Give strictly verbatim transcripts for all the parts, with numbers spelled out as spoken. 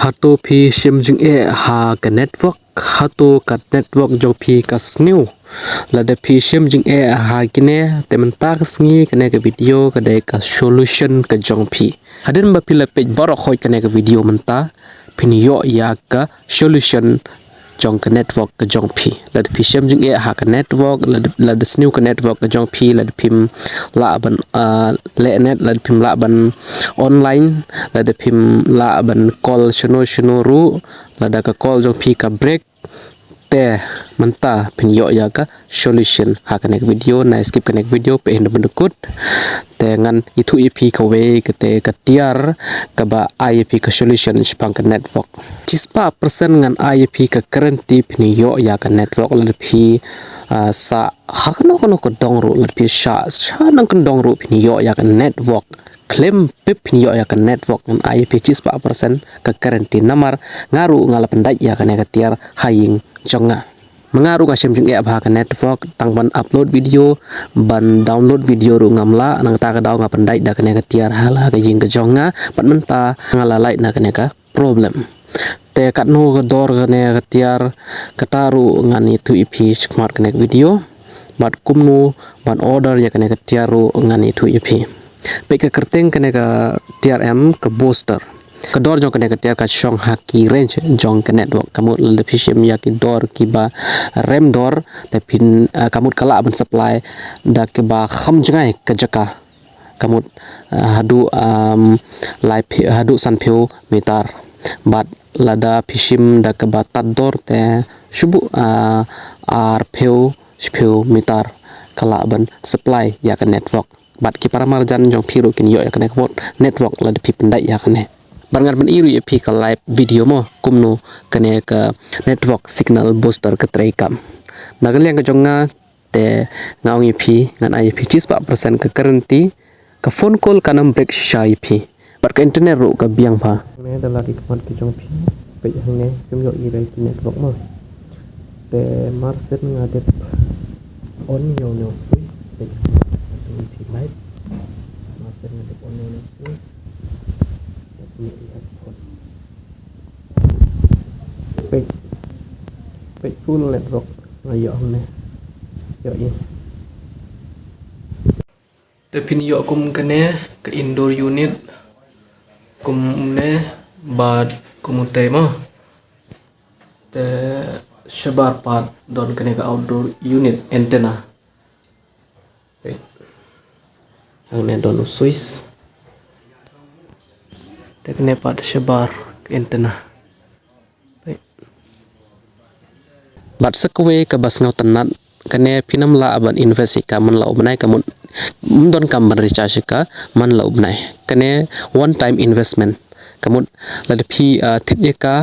Hato phi shim jingeh ha ka network? Hato ka network jong phi ka sniew? Lada phi shim jingeh ha kine, te mynta ka sngi kane ka video ka dei ka solution ka jong phi. Hadien ba phi la peit baroh hoi kane ka video mynta, phin ïoh ïa ka solution jong ka network ka jong phi. Lada phi shim jingeh ha ka network, lada, lada sniew ka network ka jong phi, lada phim lah ban, ah, leh net, lada phim lah ban online, lada phim lah ban call shano shano ruh, lada ka call jong phi ka break, te mynta phin ïoh ïa ka solution ha kane ka video. Nai skip kane ka video, peit haduh ban da kut. Te ngan ïathuh ïa phi kawei kata ka tiar kaba ai ïa phi ka solution shaphang ka network. Shispah percent ngan ai ïa phi ka guarantee phin ïoh ïa ka network lada phi, ah, sah ha kano kano ka dong ruh, lada phi sah sha nang kyndong ruh phin ïoh ïa ka network. Khlem pep phin ïoh ïa ka network, ngan ai ïa phi shispah percent ka guarantee, namar nga ruh nga la pyndait ïa kane ka tiar ha ïing jong nga. Ma nga ruh nga shim jingeh bha ha ka network, tang ban upload video, ban download video ruh ngam lah, nangta ka daw nga pyndait da kane ka tiar ha la ka ïing ka jong nga, bad mynta nga la lait na kane ka problem. Te katno ka dor kane ka tiar, kata ruh ngan ïathuh ïa phi shakhmat kane ka video. Bad kumno ban order ïa kane ka tiar ruh ngan ïathuh ïa phi. Peit, ka kyrteng kane ka tiar em ka booster. Ka dor jong kane ka tiar ka shong ha ki range jong ka network. Ka mut lada phi shim ïa ki dor kiba rem dor, te phin, ah, ka mut ka lah ban supply da kaba kham jngai ka jaka. Ka mut, ah, haduh, um, lai phi-, haduh san phew meter. Bad lada phi shim da kaba tad dor te shu buh, ah, ar phew, shi phew meter ka lah ban supply ïa ka network. Bad ki para marjan jong phi ruh kin ïoh ïa kane ka network lada phi pyndait ïa kane. Bad ngan pyni ruh ïa phi ka live video mo, kumno kane ka network signal booster ka trei kam. Na ka liang ka jong nga, te nga ong ïa phi, ngan ai ïa phi shispah percent ka guarantee. Ka phone call kan ym break shisha ïa phi. Bad ka internet ruh ka biang bha. Hangne da lade khmat ki jong phi, peit hangne, phim ïohi re ki network mo. Te marsien nga dep on ïa une u switch, peit hangne, peit live. Marsien nga dep on ïa une u switch. Te peit ïa phone. Peit. Peit full network nga ïoh hangne. Ïohi. Te phin ïoh kum kane ka indoor unit, kum une bad kum utei mo. Te shabar pat don kane ka outdoor unit antenna. Peit. Hangne don u switch. Te kane pat shabar ka antenna. Bad sa kawei kaba sngewtynnat, kane phin ym lah ban invest ïa ka man la u bnai, ka mut ym don kam ban recharge ïa ka man la u bnai. Kane one time investment. Ka mut lada phi, ah, thied ïa ka,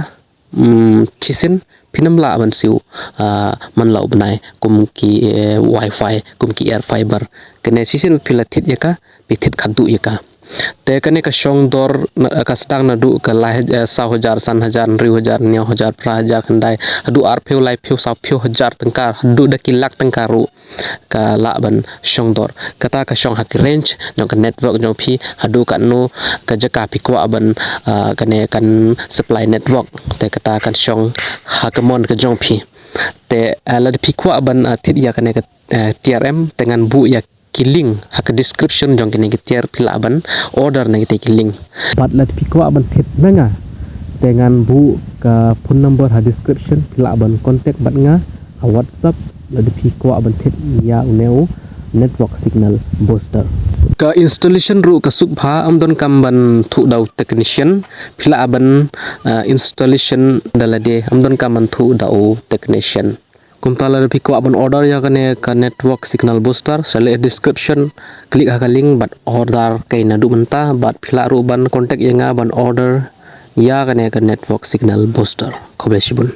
mm, shisien phin ym lah ban siew, ah, man la u bnai kum ki, eh, wifi, kum ki air fiber. Kane shisien phi la thied ïa ka, phi thied khatduh ïa ka. Te kane ka shong dor na, ka sdang naduh ka lai, eh, saw hajar, san hajar, hynriew hajar, hynñiew hajar, phra hajar, khyndai, haduh arphew, laiphew, sawphew hajar tyngka, haduh da ki lak tyngka ruh ka lah ban shong dor. Kata ka shong ha ki range jong ka network jong phi, haduh katno ka jaka phi kwah ban, ah, kane kan supply network. Te kata kan shong ha ka mon ka jong phi. Te, ah, lada phi kwah ban, ah, thied ïa kane ka, eh, tiar em, te ngan buh ïa ki link ha ka description jong kine ki tiar, phi lah ban order na kita ki link. Bad lada phi kwah ban thied na nga, te ngan buh ka phone number ha description, phi lah ban contact bad nga ha WhatsApp lada phi kwah ban thied ïa une u network signal booster. Ka installation ruh ka suk bha, ym don kam ban thuh da u technician, phi lah ban, eh, installation da lade, ym don kam ban thuh da u technician. Kumta lada phi kwah ban order ïa kane ka network signal booster, sa leh description, click ha ka link bad order kaei naduh mynta, bad phi lah ruh ban contact ïa nga ban order ïa kane ka network signal booster. Khublei shibun.